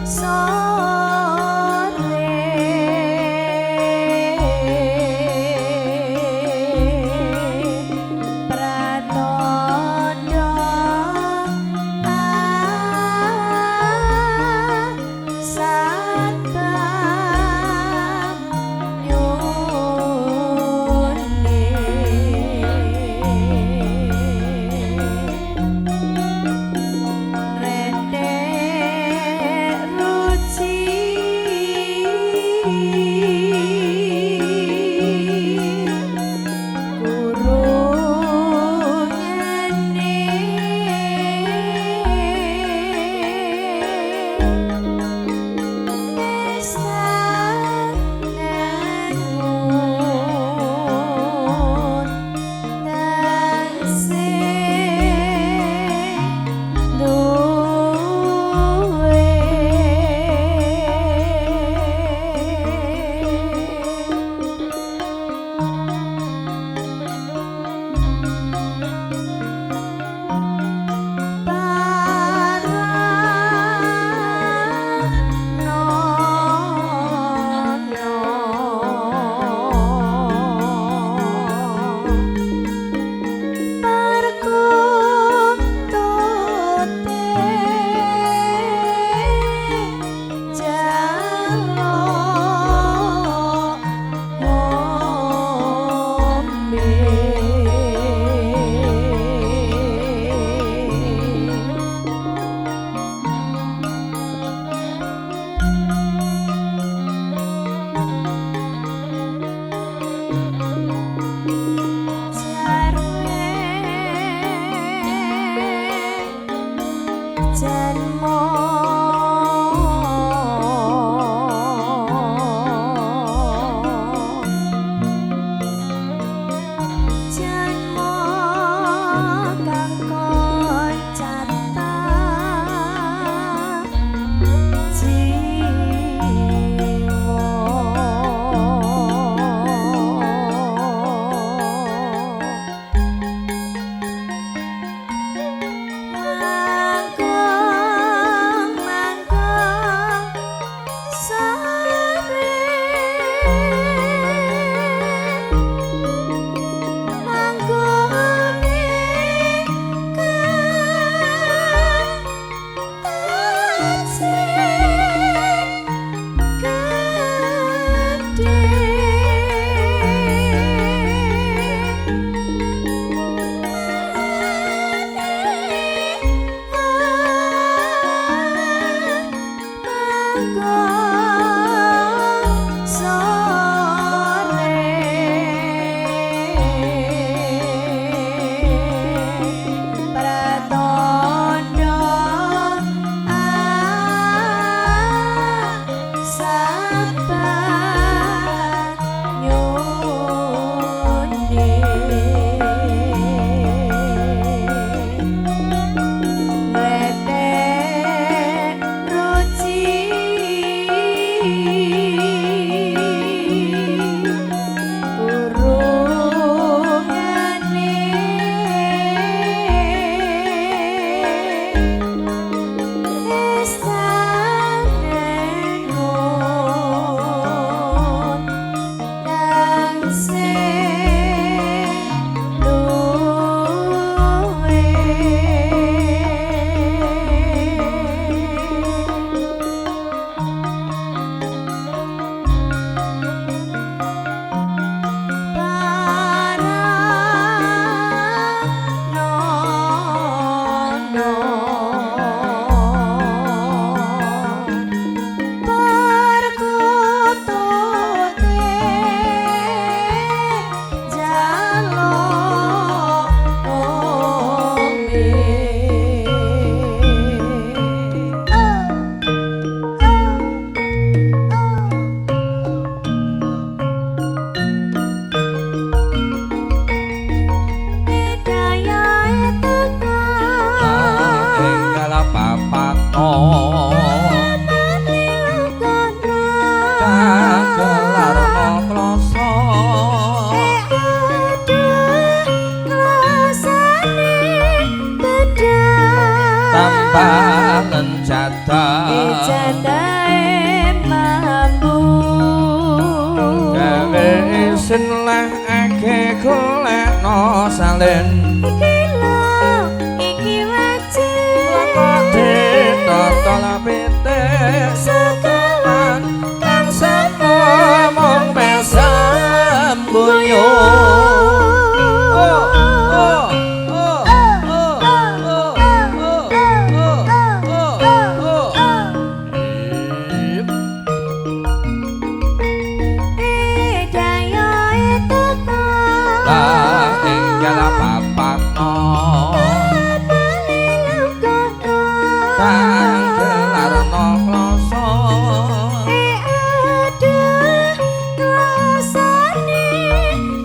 Sore. Pratandha. Tambah lenjata Ijatahe mampu. Gawe isin lah ake golekno salin. Iki lho, iki wajib. Kok ditotol pitik sekawan kang semu mung mesem guyu. Oh, oh, oh, oh, oh, oh, oh, oh, oh. Dayoe teko. Lah enggal papatno Kapale lungguhno. Kang gelarno kloso. Aduh, klosane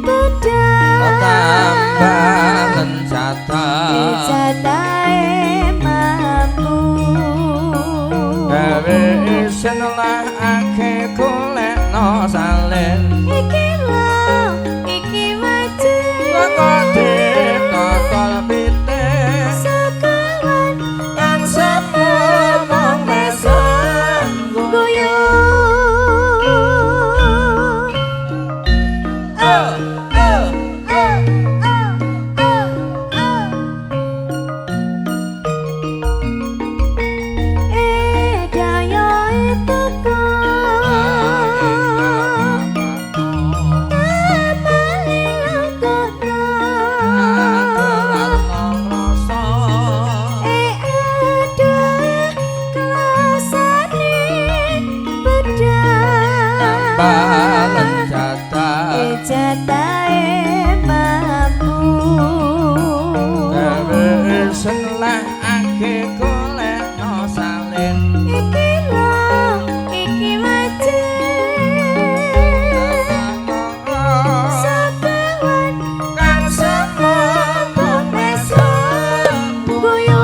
bedhah. Tambah lenjata. Ijatahe mampu. Gawe isin lah ake golekno salin. Iki lho, iki wajib. Kok ditotol pitik Sekawan kang semu mung mesem guyu. Oh, oh, Oh, oh, oh, oh. Dayoe teko. Kapale lungguhno. Aduh, klosane bedhah. Ijatahe mampu. Iki lho, iki wajib. Sekawan Kang semu mung mesem guyu.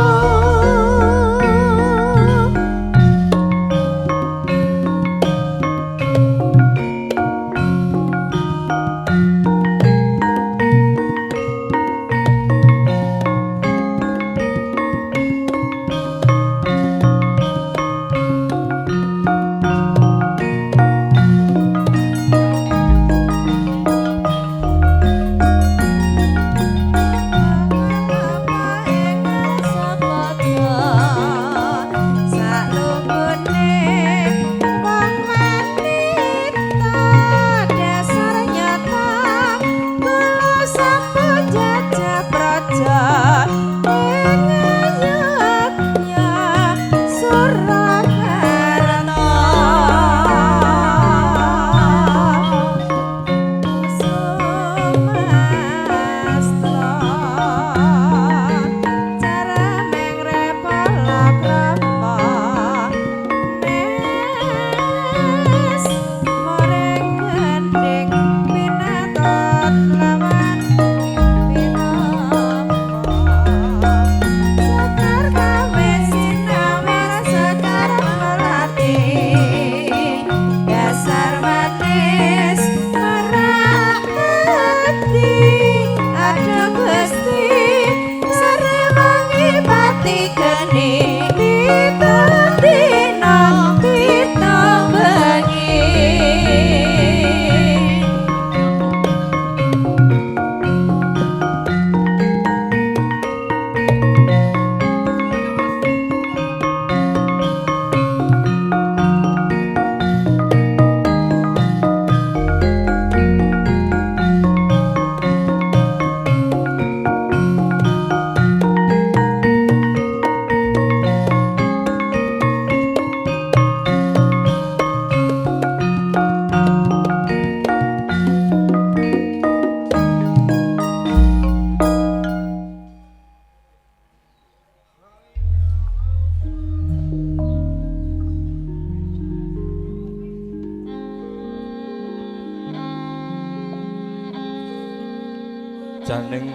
Janing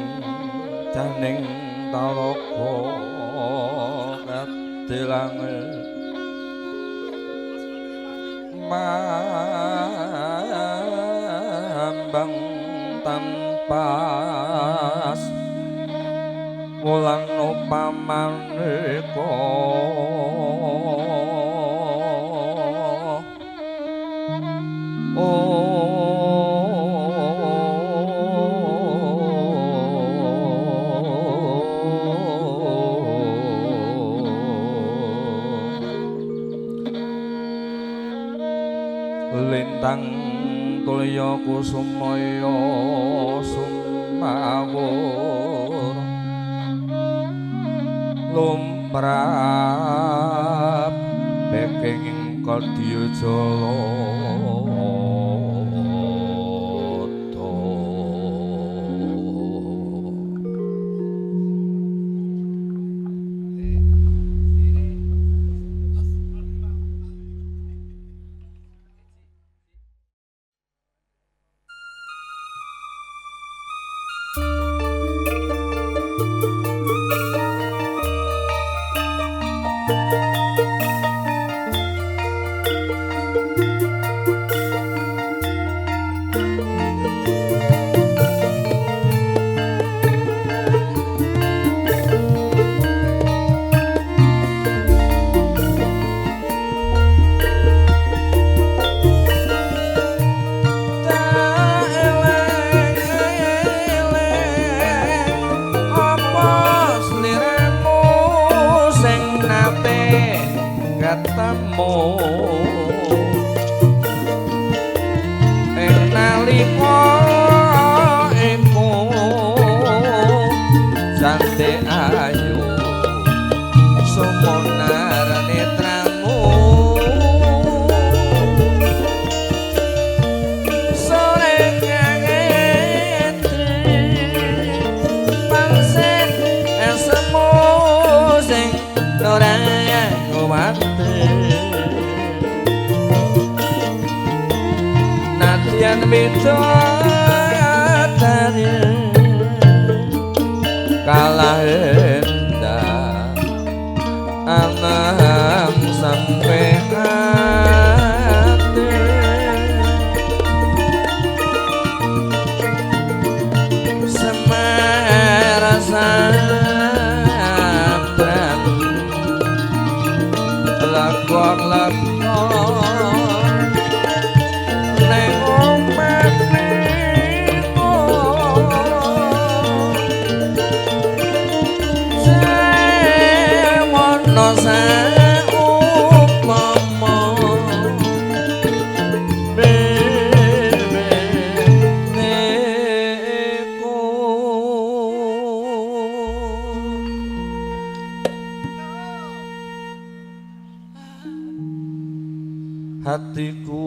janing talaga kadilange mambang tanpa Wulan upamaneka lintang tulya kusumaya sumawur lumrah peking kadya jala. Kalah endah anang sampe ati Semar sabrang lakon-lakon neng omah. Hatiku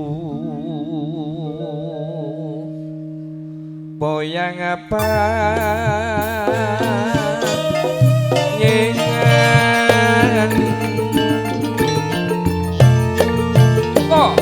boyang apa nyengan kok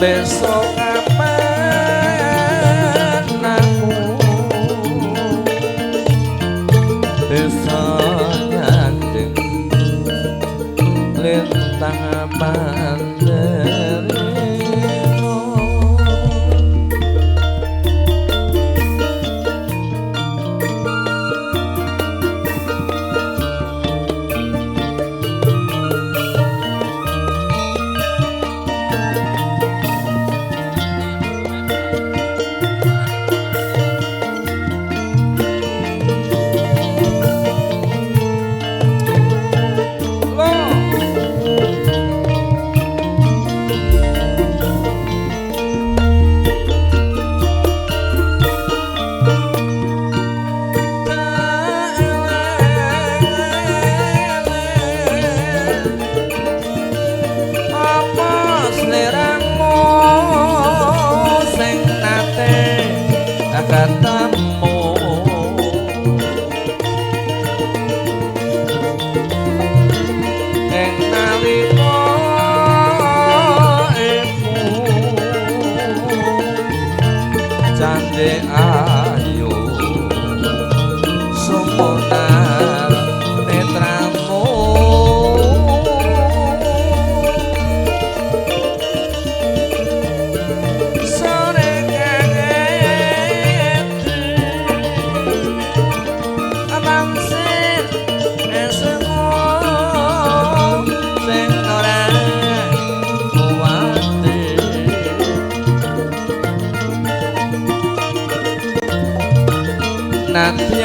besok kapan aku bisa nyanding lintang panderino. Lo.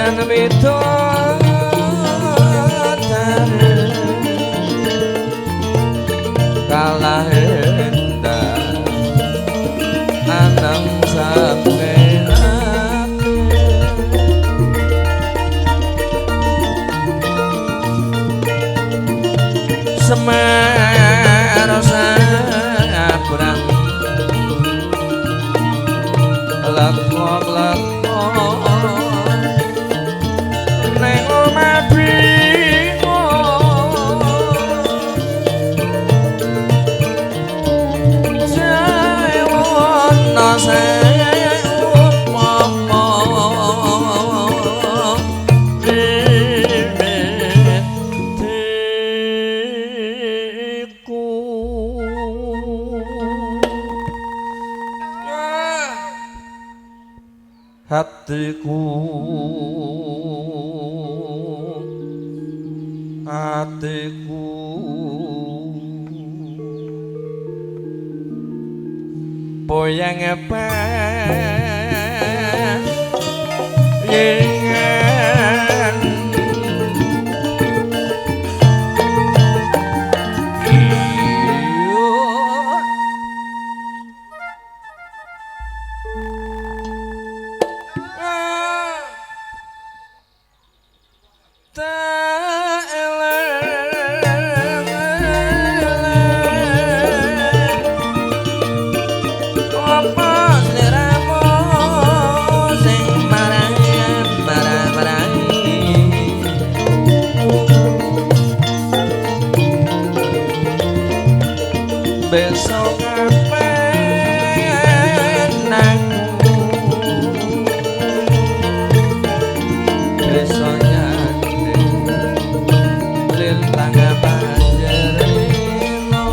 Nadyan widodari kalah endah anang sampe ati. Semar sabrang leko-leko neng omah bingung jaewono seupama mimitiku. Hatiku, hatiku boyang pengen apa sliramu sing marang-marang besok kapan aku besok nyanding lintang panjerino.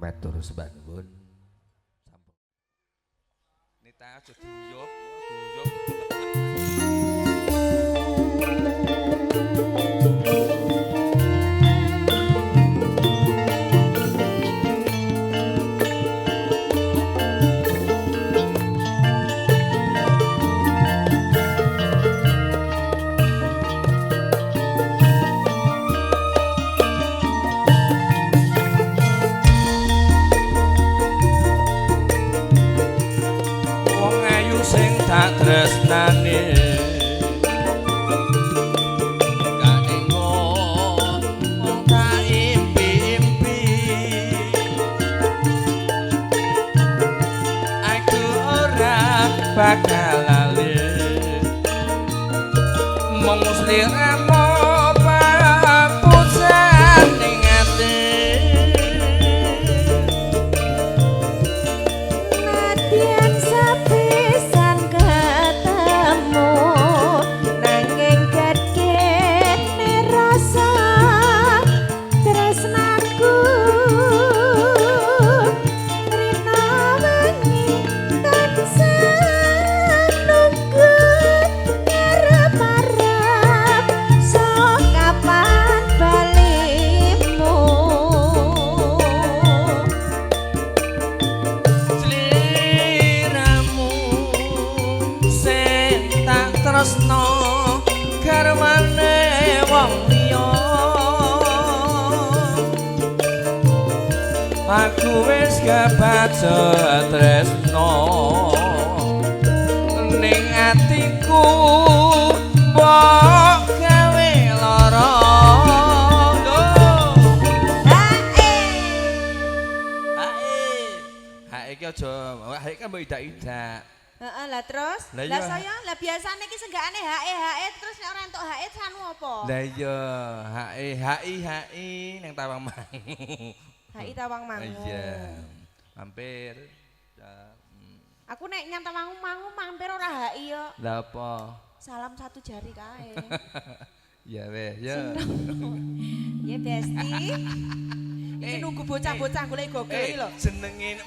Matur sembah nuwun. Nita aja duyup, duyup. Wong ayu sing tak tresnani kanengon wong tak impi-impi, aku ora bakal lali mung sliramu papusan ning ati. Nadyan sepisan ketemu nanging gedene rasa tresnaku rina wengi tansah nunggu ngarep-arep sok kapan balimu. Sliramu sing tak tresno garwane wong liya, aku wis kebacut tresno ning atiku mbok gawe lara. Lho. Hae. Hae. Hae iki aja, hae kan mbok idak-idak. Heeh, lah terus? Lah Lah iya. saya lah biasane iki senggakane hae hae terus nek ora entuk hae sanu apa? Lah iya, hae hi hi ning Tawang Mangu. Hai Tawang Mangu. Iya. Mampir. Ya, Aku nek nyang Tawang Mangu mampir ora hai yo. Lah apa? Salam satu jari kae. Ya weh, ya. Ya Besti. Iki nunggu bocah-bocah golek gogel iki lho. Jenenge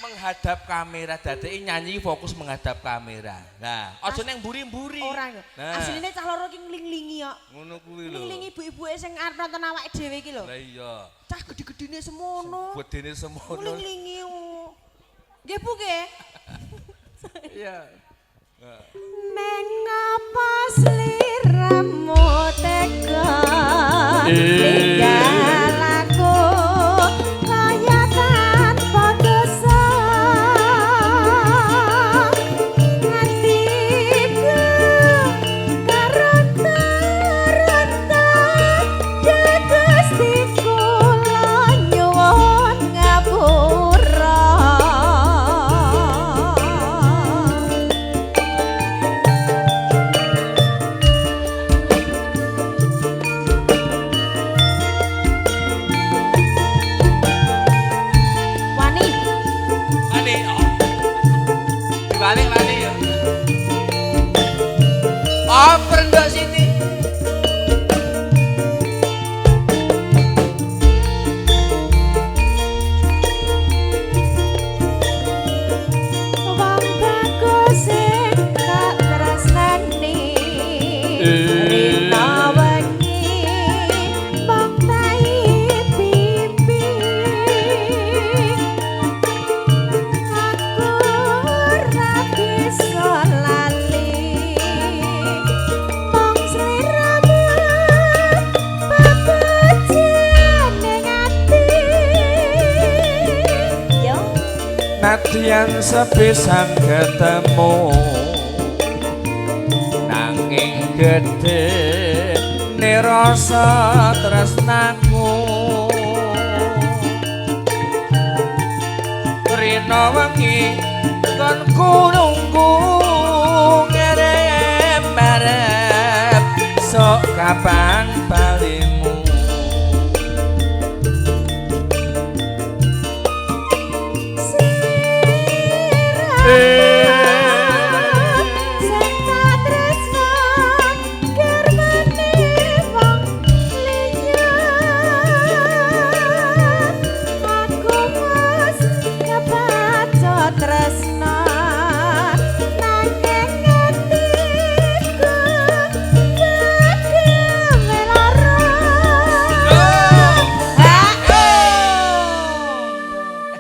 menghadap kamera, dadeke nyanyi fokus menghadap kamera. Nah, aja nang mburi-mburi. Ora yo. Nah. Asline cah loro iki ngling-lingi kok. Ngono kuwi lho. Ngling-lingi ibu-ibuke sing arep nonton awake dhewe iki lho. Lah iya. Cah gedhe-gedhene semono. Gedene semono. Ngling-lingi. Nggih Bu nggih. Iya. Mengapa sliramu tega ninggal aku kaya tanpa dosa, atiku karonta-ronta Gusti kula nyuwun ngapura. Wani. Wani. Oh. Dibalik wani ya. Oper ndok sini. Wong bagus sing tak tresnani rina wengi mung tai pipi, aku ora bisa lali mung sliramu pepejane ati yo. Nadyan sepisan ketemu nanging gedhe rasa tresnaku, rina wengi kon ku nunggu ngerep-erep sok kapan balimu. Sing tak tresno garwane wong liya, aku wis kepaco tresno nanging atiku gawe lara.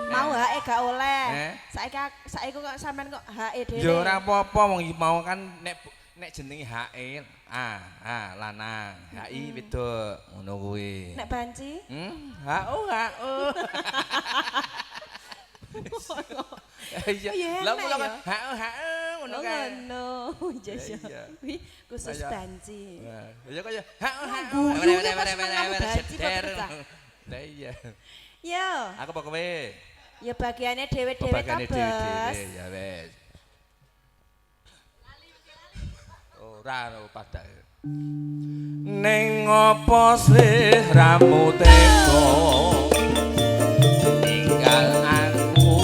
Mau hae gak oleh. Saiki saiki kok sampean kok hae dhewe. Ya ora apa-apa wong iki mau kan nek nek jenenge HE A A lanang, HI wedok ngono kuwi. Nek banci? HO HO. Iya. Oh, Lah enak kula kan ya. HO HO ngono Oh kan. ngono. Iya iya. Iya. Kuwi khusus Kaya- banci. Nah, ya kaya HO HO. Guyu ki pas menang banci kok pecah. Lah iya. Yo, Aku apa kowe? ya bagiannya dhewe-dhewe ta, Pembagiane Bos. dhewe-dhewe ya wis. Ora ora padake. Ning apa sliramu tega ninggal aku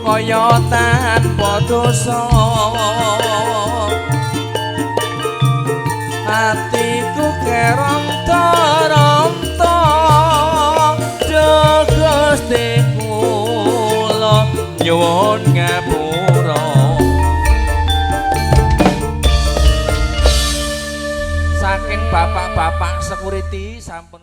kaya tanpa dosa, atiku keronta-ronta duh Gusti kula nyuwun ngapura. Saking bapak-bapak security sampun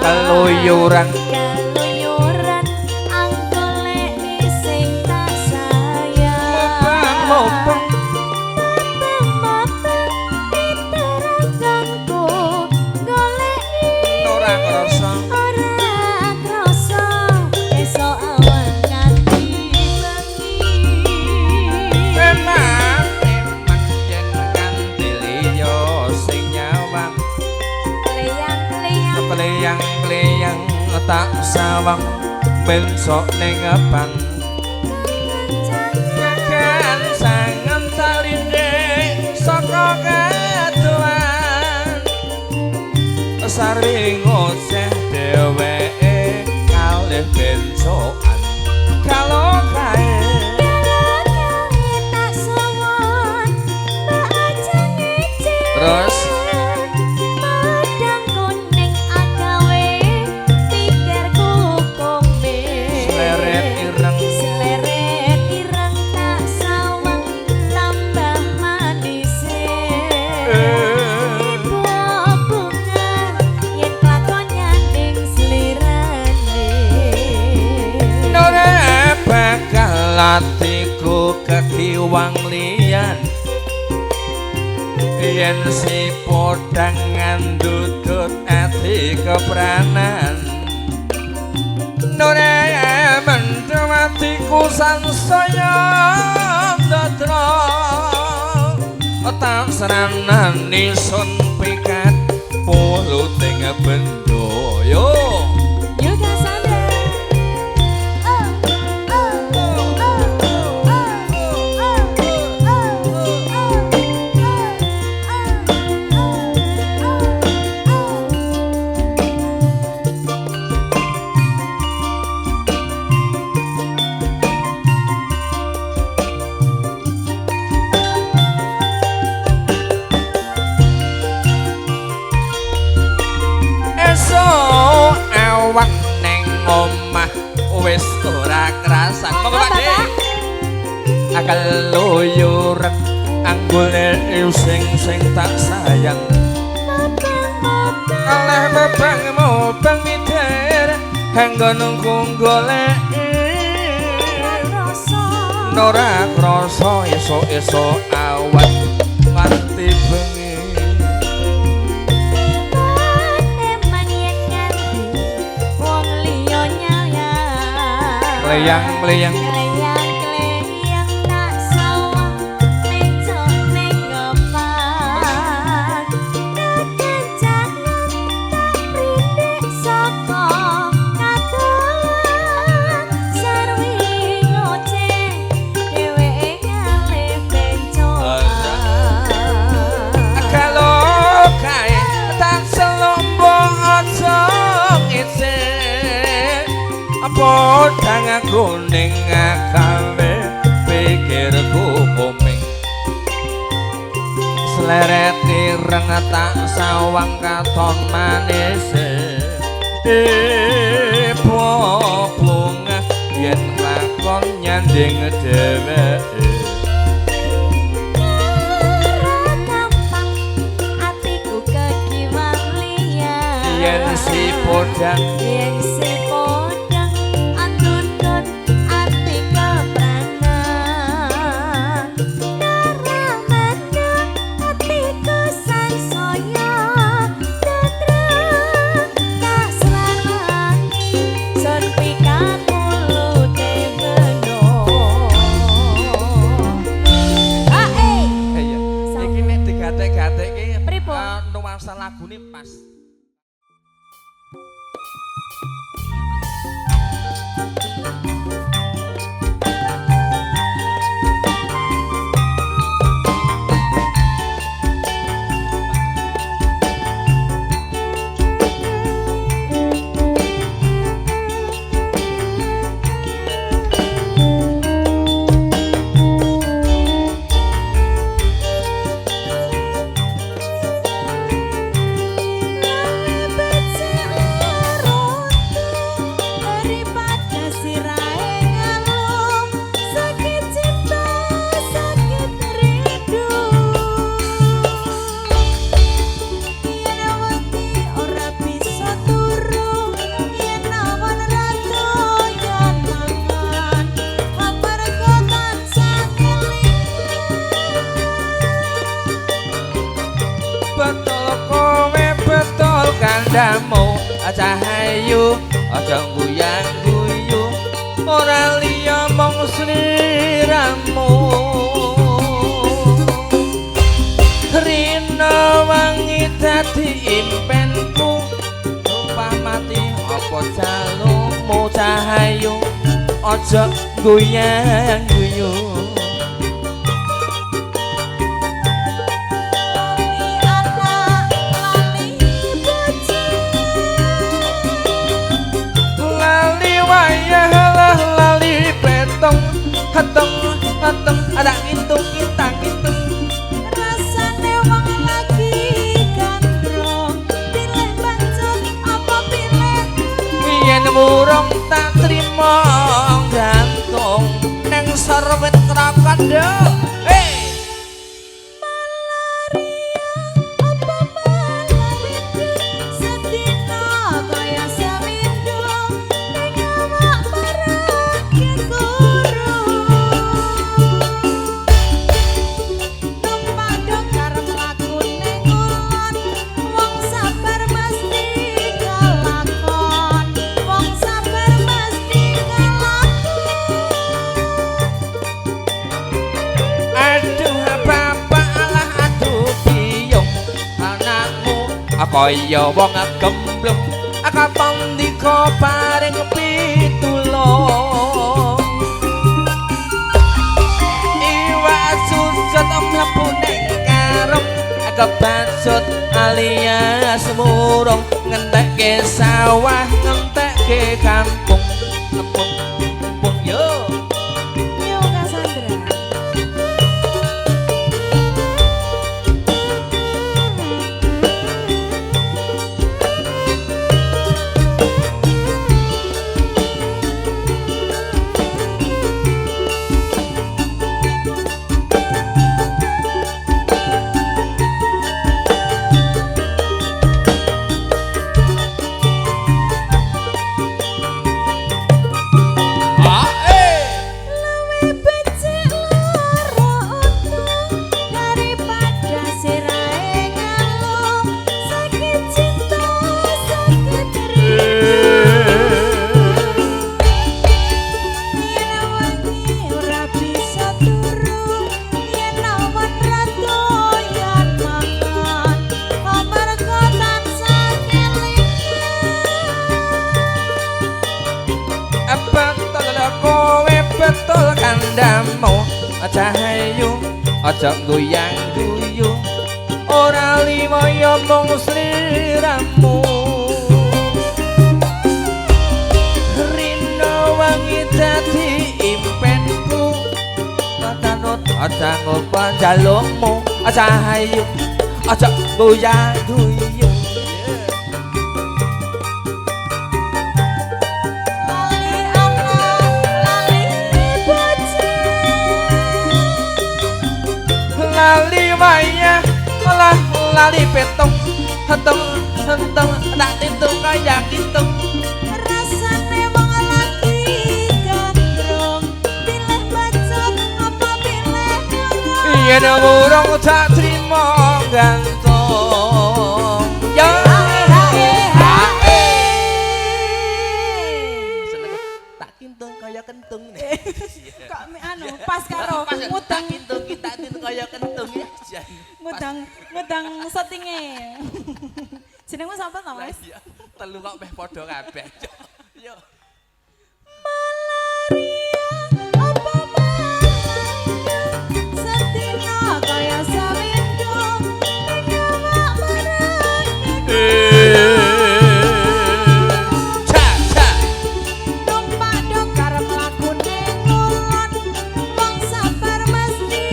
keluyuran keluyuran anggoleki sing tak sayang mopeng mata-mata piterakanku goleki ora krasa ora krasa esuk awan nganti bengi. Memang memang yen kanthi liya Tak sawang mensok ning bang kan sangen taline saka kadoan saring ngoceh dheweke kalih bencokan kalau kae tak suwun mbak aja ngece terus padang kuning agawe pikirku kome sleret ireng sleret ireng tak sawang tambah manise ibu bunga yen kelakon nyanding slirane ora bakal atiku kekiwang liyan yen si podang ngandutut ati kepranan nore mendem atiku sansaya ndadra tak sranani sun pikat puluting bendo yo Yoga Sandra. Oh, oh, oh, oh, oh, oh, oh, oh, oh, Esuk awan neng omah wis ora krasan. Monggo Pak De. Keluyuran anggone sing sing tak sayang. Alah mebang mebang mider anggonku goleki. Ora krasa esuk-esuk awan nganti bengi. Mleyang-mleyang Kleyang-kleyang tak sawang mencok ning opak kekencangan tak rindik saka kadoan sarwi ngoceh dheweke ngalih bencokan kalau kae tak selombo aja ngece podang kuning gawe pikirku komeng sleret ireng tak sawang katon manis ibu bunga yen lakon nyanding dheweke Ora gampang atiku kekiwang liyan yen si podang yen si podang antuntun ati kepranan ora mendem atiku sansaya tentrem tak sranani sun pikat mulute bendo. Ah eh iya iki nek digatek-gatekke Pripun? Nuansa lagune pas. Daripada sirahe ngalum sakit cinta sakit rindu yen wengi ora bisa turu yen awan ra doyan mangan amarga tansah kelingan. Betul kowe betul kandamu cahayu aja guyang-guyu ora liya mung sliramu rina wangi dadi impenku sumpah mati apa Apa jalukmu cahayu aja goyang guyu. Lali anak lali bojo Lali wayah lah lali petong hetong hetong ada ngitung kitang ngitung. Rasane wong lagi gandrung pilih bacut apa pilih Yen murung tak trimo gantung neng sorwet krokodil. Hey! Malaria apa malaria sedina kaya sewindu ning awak marake guru tumpak dokar mlaku ning ngulon wong sabar mesti kelakon wong sabar mesti kelakon. Aduh bapak alah aduh biyung anakmu kaya wong gemblung kapan dika paring pitulung. Iwak susut mlebu ning karung kebacut alias murung ngentekke sawah ngentekke kampung. Kampung kampung yo. Yo Cassandra. Ah, eh. Luwih becik lara untu daripada sirahe ngalung sakit cinta sakit rindu yen wangi ora bisa turu yen awan ra doyan mangan amarga tansah kelingan. Betul kowe betul kandhamu cahayu aja goyang guyu ora limo ya mung sliramu. Rino wangi dadi impenku tanut aja ngopo jalukmu cahayu aja goyang guyu. Lali anak lali bojo Lali wayah lah lali petong hetong hetong tak titung kaya kitung. Rasane wong lagi gandrung pilih bacut apa pilih ngurung Yen wurung tak trimo gantung ya. Hae hae. Seneng tak kintung kaya kentung. Kok anu pas karo ngudang Kintung kita kintung kaya kentung ya. Jan. ngudang ngudang settinge. Jenengmu sapa to, Lah Mas? iya, telu kok meh padha kabeh. Yo. Malaria apa malaria sedina kaya sewindu ning awak marake Cha cha. tumpak dokar mlaku ning ngulon wong sabar mesti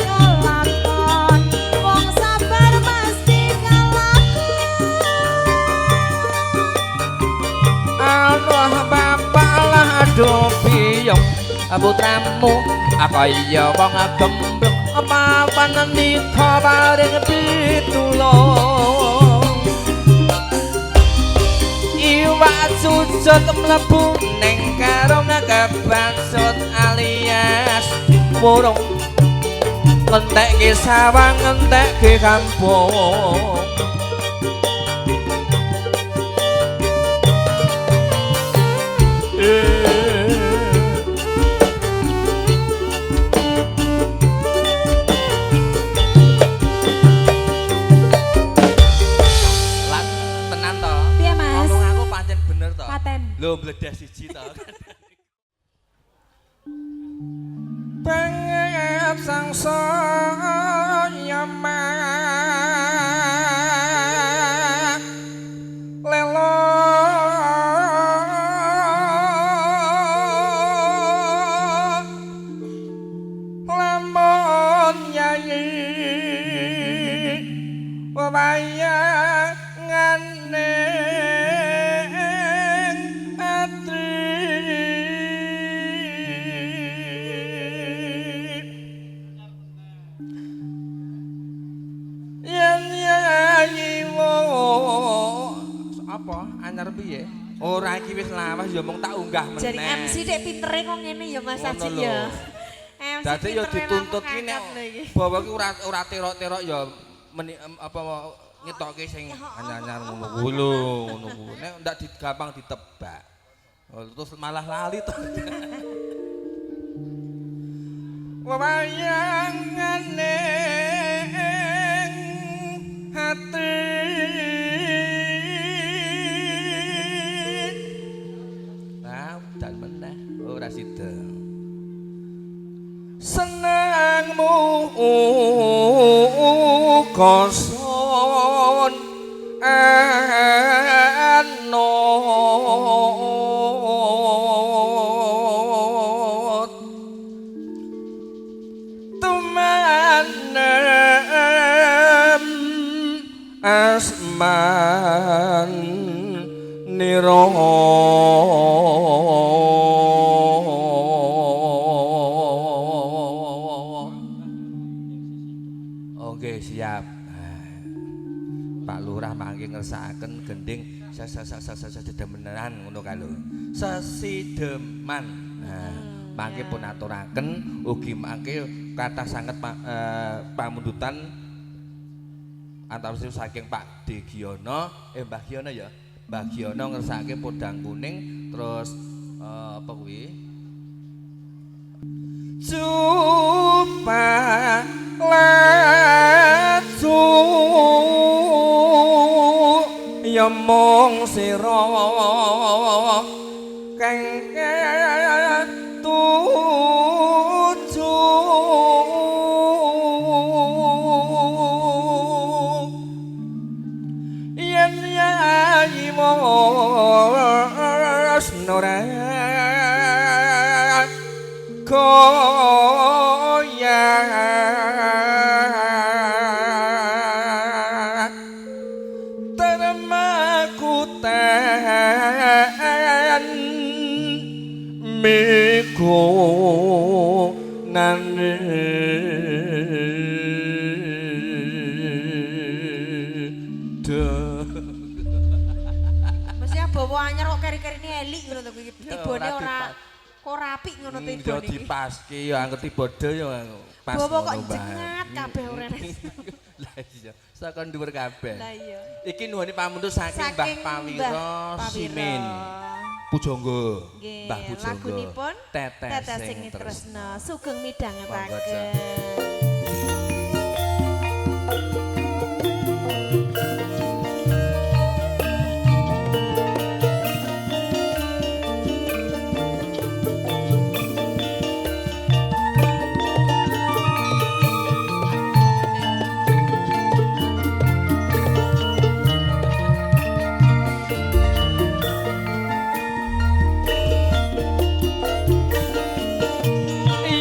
kelakon wong sabar mesti kelakon. Allah bapak lah aduh biyong putramu kaya wong gemblung papan ndika paring pitulung. Iwak cucut mlebu ning karung kebacut alias wurung ngentekke sawang ngentekke kampung. Lan tenan to. Piye, Mas? Ngomong aku pancen bener to. Nyileh siji to. Pengen sangsaya lelo lamun yayi wayangane ati yen yayi wo apa anyar piye? Ora iki wis lawas ya mung tak unggah meneh. Jari MC dek pintere kok ngene ya Mas Ngono Aji lho. ya. MC Dadi ya pintere dituntut lamun ki nek ngangkat lho iki. bawa ki ora ora terok-terok ya meni, apa ngetokke sing anyar-anyar ngono kuwi lho, ngono kuwi. Nek ndak gampang ditebak. Oh, terus malah lali to. Wayangane hati Nah, udan meneh ora sida. Senengmu koson anut tumanem asman nira. Oke, siap. Pak Lurah mangke ngersakaken gending sesidemenan ngono kae lho. Sesideman. Nah, mangke pun aturaken ugi mangke kathah sanget pamundutan antawisipun saking Pak D Giono, Mbah Giono ya. Mbah Giono ngersakake podang kuning terus apa kuwi? Cupa laju ya mung sira kang tuju yen yayi mos ora goyah termakutan migunane. Mesti bawa anyar kok keri-kerine elik ngono to kuwi. Tibone ora ora kok rapi ngono Yo tibone iki. dipaske ya angger tibode ya pas Bawa kok ngono bae. jengat kabeh ora. Lah iya, saka dhuwur kabeh. Lah iya. Iki nuwuni pamundhut saking Mbah Saking Pawiro Mbah Pawiro. Simin. Pujangga. Nggih, Mbah Pujangga. lagunipun Tetes Tetes sing sing tresna. tresna sugeng Monggo, midhangetake.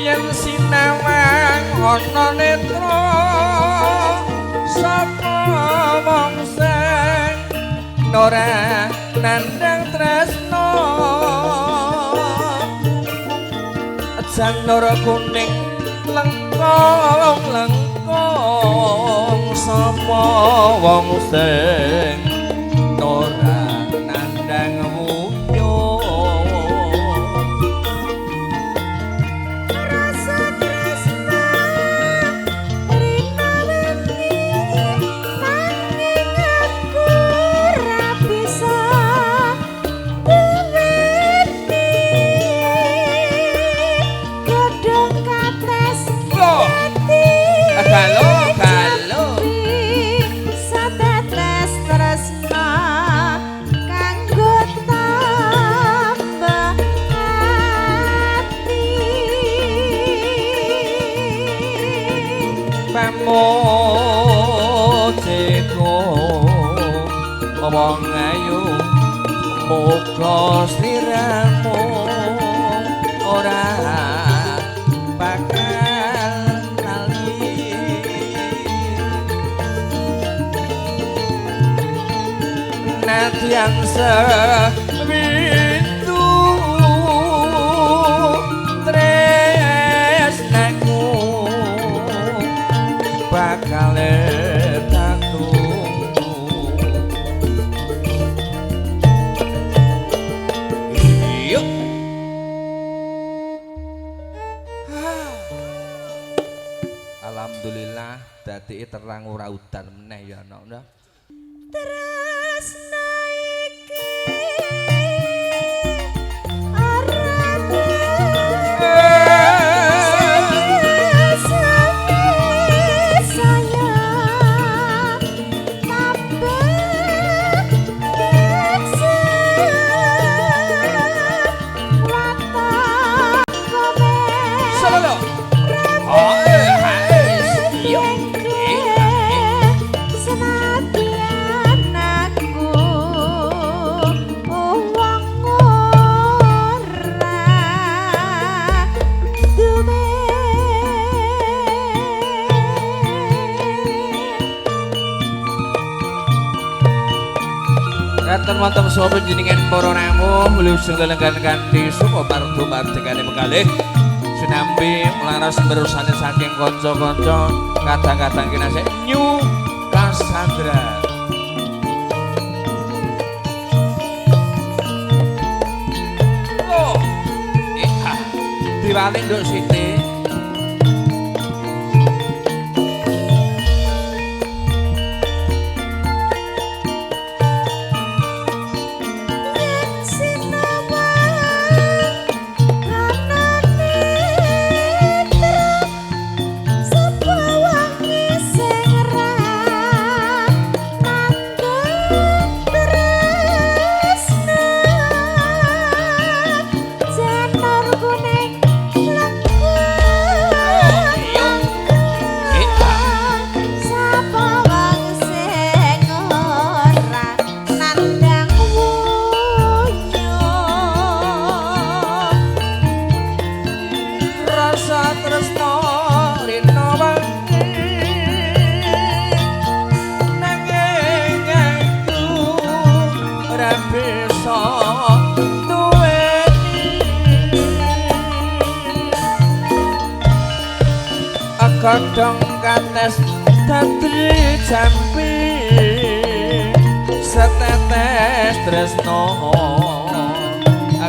Yen sinawang ana netra sapa wong sing ora nandhang tresna janur kuning lengkong lengkong sapa wong sing ora nandhang wunyo. Rasa tresna rina wengi nanging aku ora bisa duweni godhong kates Loh. dadi Galo, galo. Satetes tresna kanggo tambani. Pamujiku wong ayu muga sliramu ora bakal lali. Nadyan sewindu tresnaku bakal tak tunggu. Yuk. Alhamdulillah dadi terang ora udan meneh ya nok ndak. Tresna iki ora Solo. Hae hae. Yo. Senadyan aku wong ora duwe. Katon wonten saha panjenengan para rawuh wilujeng lelenggan kanthi suma pardo mardikane mekalih sinambi laras merusane saking kanca-kanca kadang-kadang kinasih New Cassandra. Oh, iya. Diwali nduk Siti. Yen sinawang anane trep sapa wangi sing ra nandhang tresna janur kuning lengkung sapa wong sing ora nandhang wuyung. Rasa tresna rina wangi nanging aku ora bisa duweni. Godhong kates dadi jampi setetes tresna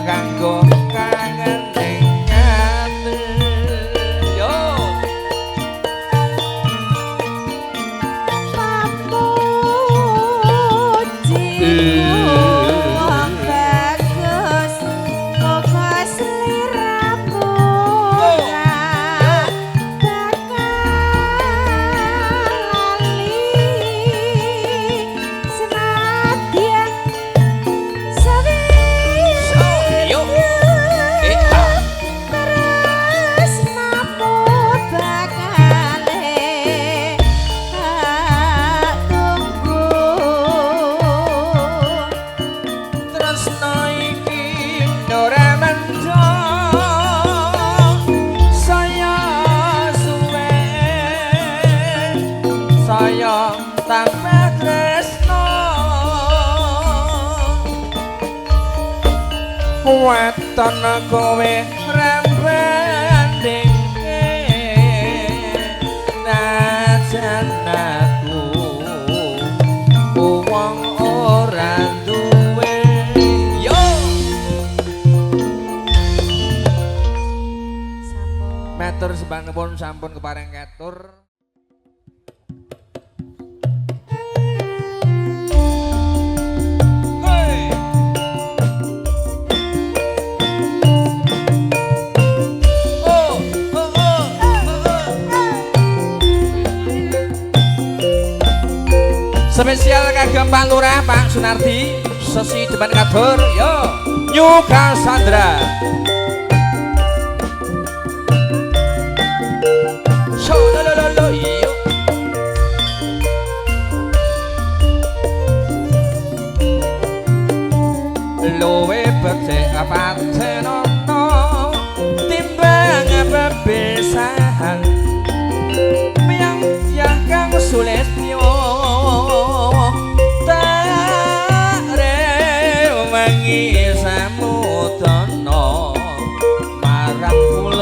kanggo kangen ing ati. Yo. Pamuji wong bagus muga sliramu ora bakal lali senadyan Yo. Tresnamu bakale tak tunggu. Tresna iki ora mendho saya suwe saya tambah tresna weton kowe rembandingke najan aku wong ora duwe. Yo. Sampun. Matur sembah nuwun sampun kepareng katur. Hey. Oh, oh, oh, oh, oh. Spesial kagem Pak Lurah Pak Sunardi Sesi depan katur. Yo New Cassandra. So lo lo lo lo yo.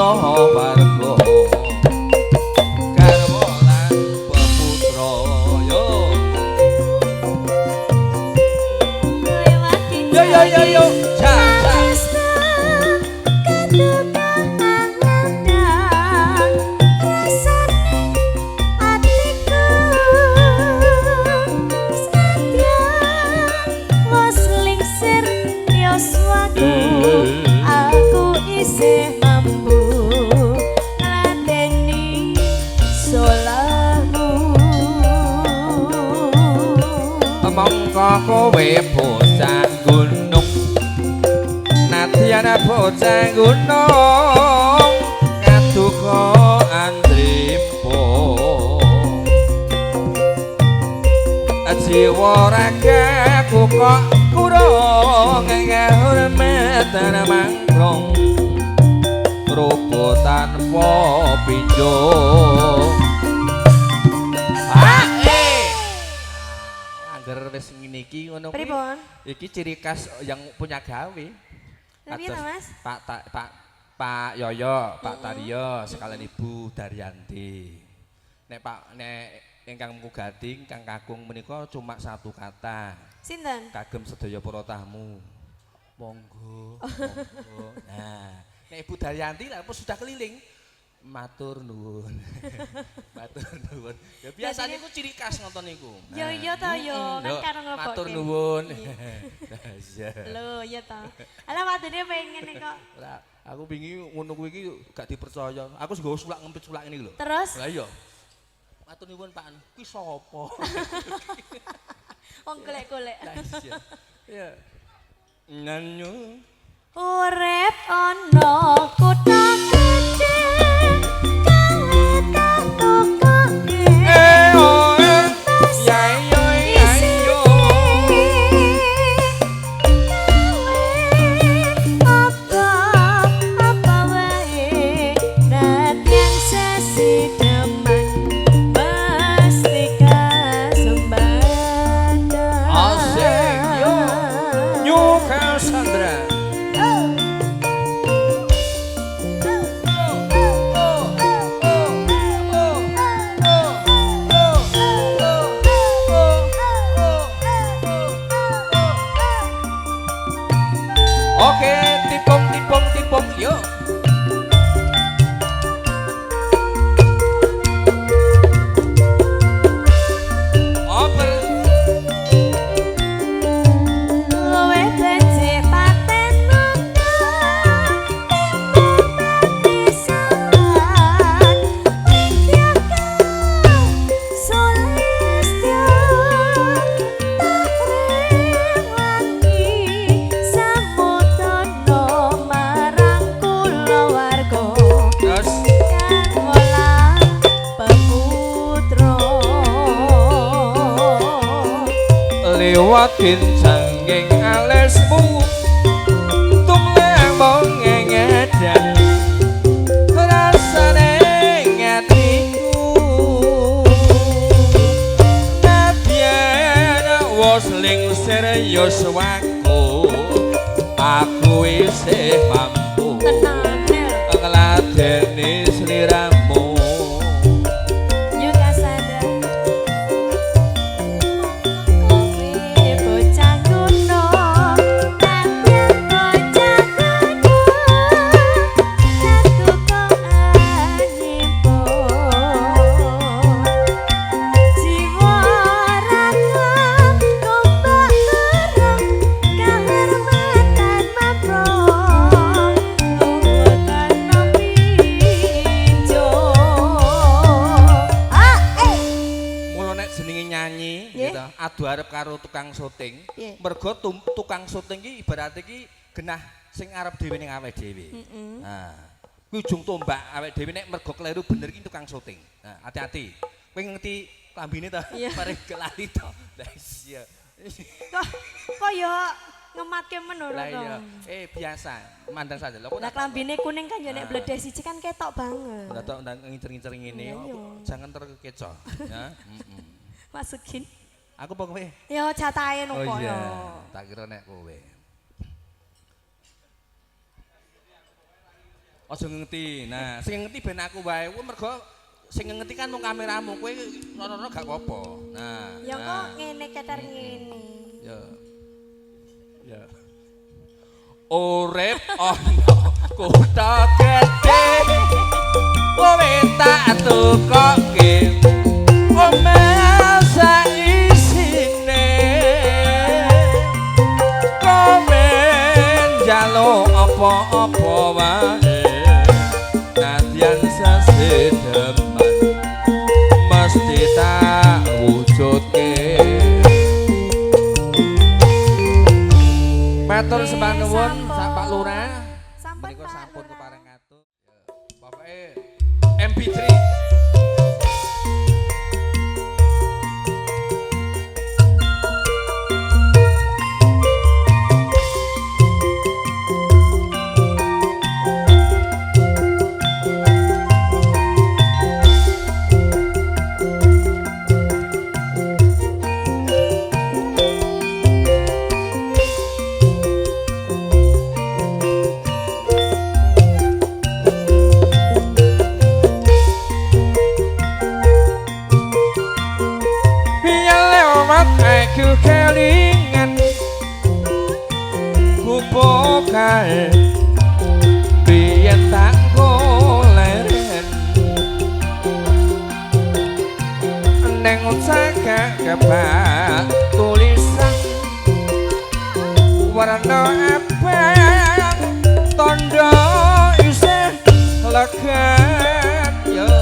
kula warga garwa lan peputra yo yo yo yo yo ja ja. Aku isih mampu ngladeni solahmu. Mongko kowe bocah gunung, nadyan bocah gunung kaduka andripo, jiwa ragaku kok kurang ngehormatan mangkrong rupa tanpa pinjo. Angger wis ngene iki ngono kuwi. Pripun? Iki ciri khas yang punya gawe. Lha piye to, Mas? Pak Pak Pak Yoyo, Pak Taryo, sekalian Ibu Daryanti. Nek Pak nek ingkang Mugati, ingkang kakung menika cuma satu kata. Sinten? Kagem sedaya para tamu. Monggo, monggo. Nah, nek Ibu Daryanti lah sudah keliling. Matur nuwun. Matur nuwun. Ya biasanya iku ciri khas ngoten niku. Yo iya to yo, kan karo nglebokke. Matur nuwun. Iya. Lho, iya to. Alah wadune pengen kok. Lah, aku wingi ngono kuwi iki gak dipercaya. Aku sing nggawa sulak ngempit sulak ngene lho. Terus? Lah iya. Matur nuwun Pak. Kuwi sapa? Wong golek-golek. Lah iya. Iya. Nyanyu. Urip ana kutha gedhe kang tak Eh oh eh. Ya yo ya yo. Apa wae nadyan sesideman pasti kasembatan. Asik yo. New Cassandra. Oke, tipung tipung tipung yuk. Oper. Luwih becik paten ana timbang pisan Sulistyo tak rewangi samudana marang kulawarga Terus garwa lan peputra. Liwat kincanging alismu tumleng mong ngedan rasane atiku nadyan wos lingsir yuswaku aku isih mampu Tenane ngladeni sliramu. Yuk Cassandra. Kowe bocah gunung, nadyan bocah gunung, katuka anyimpung. Jiwa raga gombak bareng, kahormatan maprong, luwutan pijo. Ah, eh. Mula nek jenenge nyanyi Nggih. gitu, adu arep karo tukang syuting. Nggih. Mergo tukang syuting ki ibarate ki genah sing arep dhewe ning awake dhewe. Nah, kuwi ujung tombak awake dhewe nek mergo kleru bener ki tukang syuting. Nah, hati-hati. Kowe ngerti klambine to? Iya. Mari kelali to. Lah iya. Kok kok yo ngematke menurut Lah iya. to. Eh biasa, mandang saja. Lho kok Lah klambine kuning kan yo nek bledeh siji kan ketok banget. Ora tok ndang ngincer-ngincer ngene. Iya, iya. Jangan terkecoh ya. Heeh. Masukin. Aku apa kowe? Yo jatahe Oh nopo iya, yo. tak kira nek kowe. Aja ngengeti. Nah, sing ngengeti ben aku wae. Kuwi mergo sing ngengeti kan mung kameramu, kowe rono-rono gak apa-apa. Nah. Ya kok ngene keter ngene. Ya. Ya. Urip ana kutha gedhe. Kowe tak tukoke omah saisine. Kowe njaluk apa-apa wae. Nadyan sesedeman mesti tak wujudke. Matur sembah nuwun sak Pak Lurah. Menika sampun kepareng katur. Pokoke MP3. Aku kelingan kupokae biyen tak goleren neng cakak kebak tulisan warna abang tondo isih legan yo.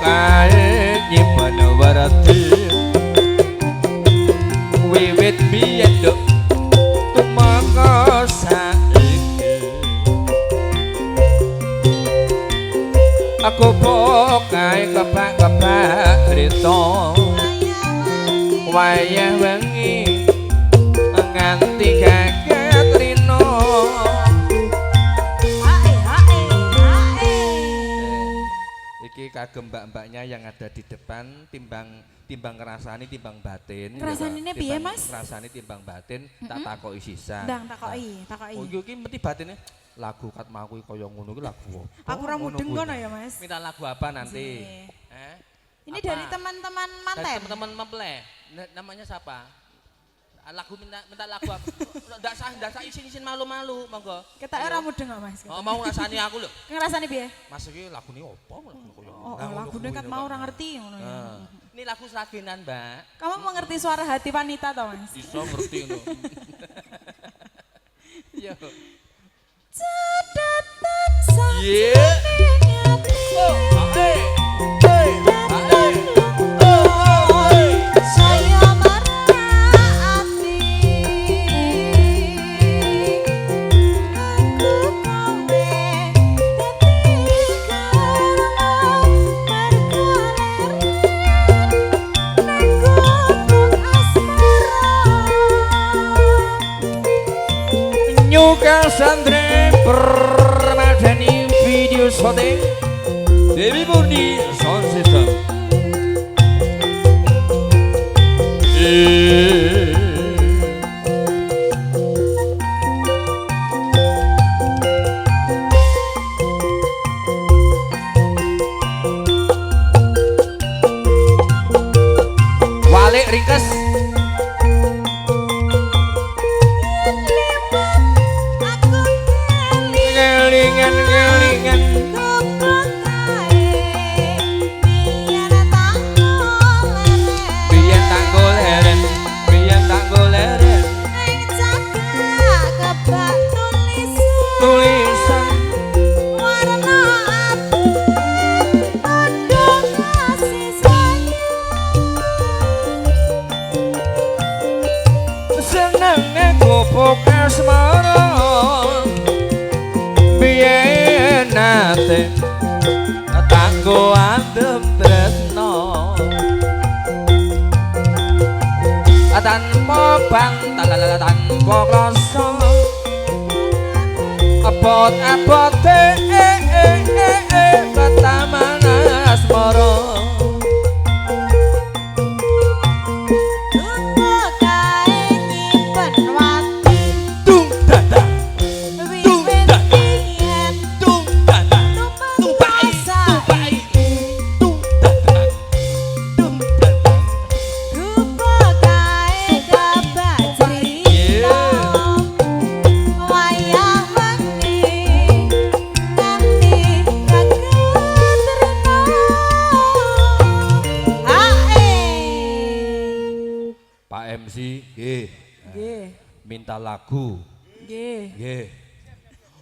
Kae nyimpen werdi wiwit biyen nduk tumeka saiki aku pokae kebak-kebak rita wayah wengi nganti kaget rino. Iki kagem mbak-mbaknya yang ada di depan timbang timbang ngrasani timbang batin. Ngrasanine piye, Mas? Ngrasani timbang batin tak takoki sisan. Ndang takoki, takoki. Oh iki mesti batine lagu kat mau kuwi kaya ngono iki lagu apa? Aku ora mudeng kono ya, Mas. Minta lagu apa nanti? Ini apa? Dari teman-teman manten. Dari teman-teman mempelai. Namanya siapa? Lagu minta lagu apa? Ndak sah isin-isin malu-malu, monggo. Ketake ora mudeng kok, Mas. Oh, mau ngrasani aku lho. Ngrasani piye? Mas iki lagune opo? Lagu koyo. Oh, lagune kan mau ora ngerti ngono ya. Ini lagu Sragenan, Mbak. Kamu mengerti suara hati wanita toh, Mas? Iso ngerti ngono. Iya. Catatan sang Sandre Permadani video syuting Dewi Murni Sound System. Walik ringkes. Kelingan biyen tak goleren, biyen tak goleren ning cakak kebak tulisan warna abang tandha kasih sayang senenge gopok asmara biyen ate tanggo andem tresno tanpa bantal tanpa kloso abot-abote ketaman asmara. Minta lagu. Nggih. Nggih.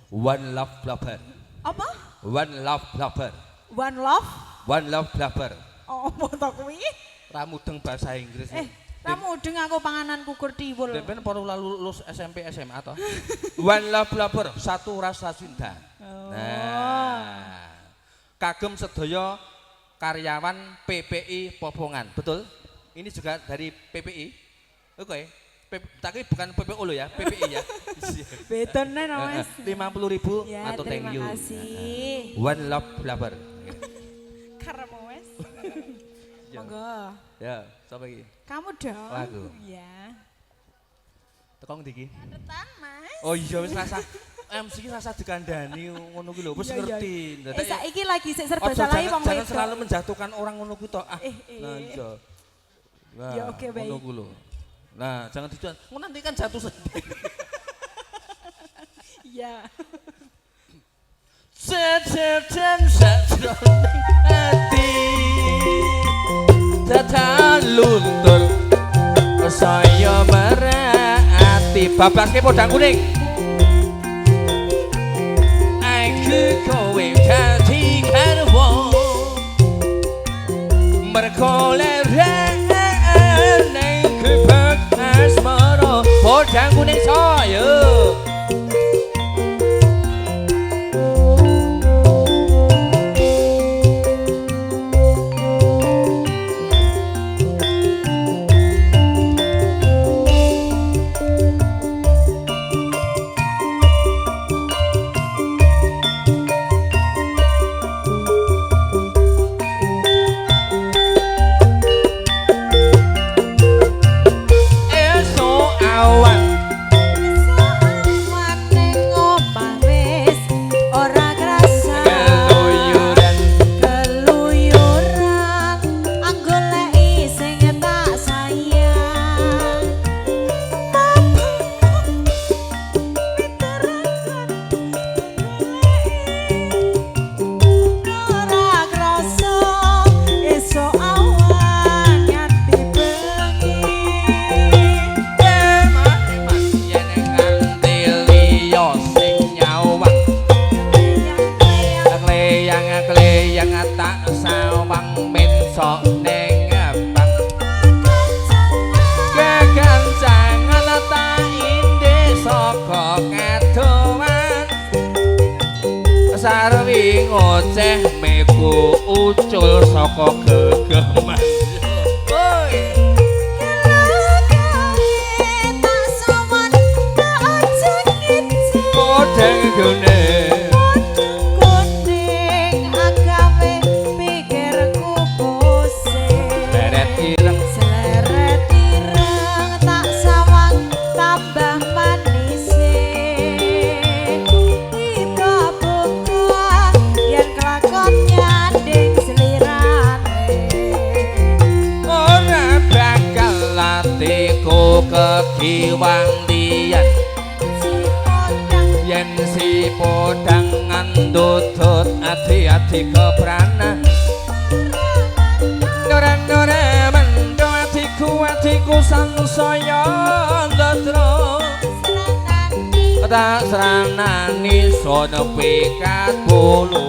One Love Lover. Apa? One Love Lover. One Love? One Love Lover. Oh, apa to kuwi? Ra mudeng bahasa Inggris. Ra mudeng aku panganan kukur tiwul. Sampeyan perlu lulus SMP SMA toh. One Love Lover, satu rasa cinta. Oh. Nah. Kagem sedaya karyawan PPI Popongan, betul? Ini juga dari PPI. Oke. Tapi bukan PPO lo ya, PPI ya. Betone no Mas. 50.000 ya, atau thank you. Terima kasih. One Love Lover. Karep wes. Monggo. Ya, sapa iki? Kamu dong. Lagu. Iya. Teko ngendi iki? Catetan, Mas. Oh iya wis rasa MC iki rasa dikandani ngono kuwi lho, wis ngerti. Saiki lagi sik serba salah wong wedok. Jangan selalu menjatuhkan orang ngono kuwi to. Ah. Nah iya. Nah, ya oke baik. Ngono kuwi lho. Nah, jangan dijual. Nanti kan jatuh sendiri. Iya. Sejen sajroning ati. Datan luntur saya merati. Babaske podang kuning. Aku kowe dadi garwa. Mergo leren ning kebek asmara podang kuning saya. Ngoceh mego ucul saka gegeman. Oi. Podang kuning. Kuning agawe pikirku pusing. Seleret ireng. Seleret ireng tak sawang tambah manise. Tiba buka yen kelakon nyanding selirane. Ora bakal atiku kekiwang liyan. Yen si podang ngandutut ati-ati keprana. Nora-nora mendo atiku atiku sangsaya ndadra. Tak sranani sono pikat bulu.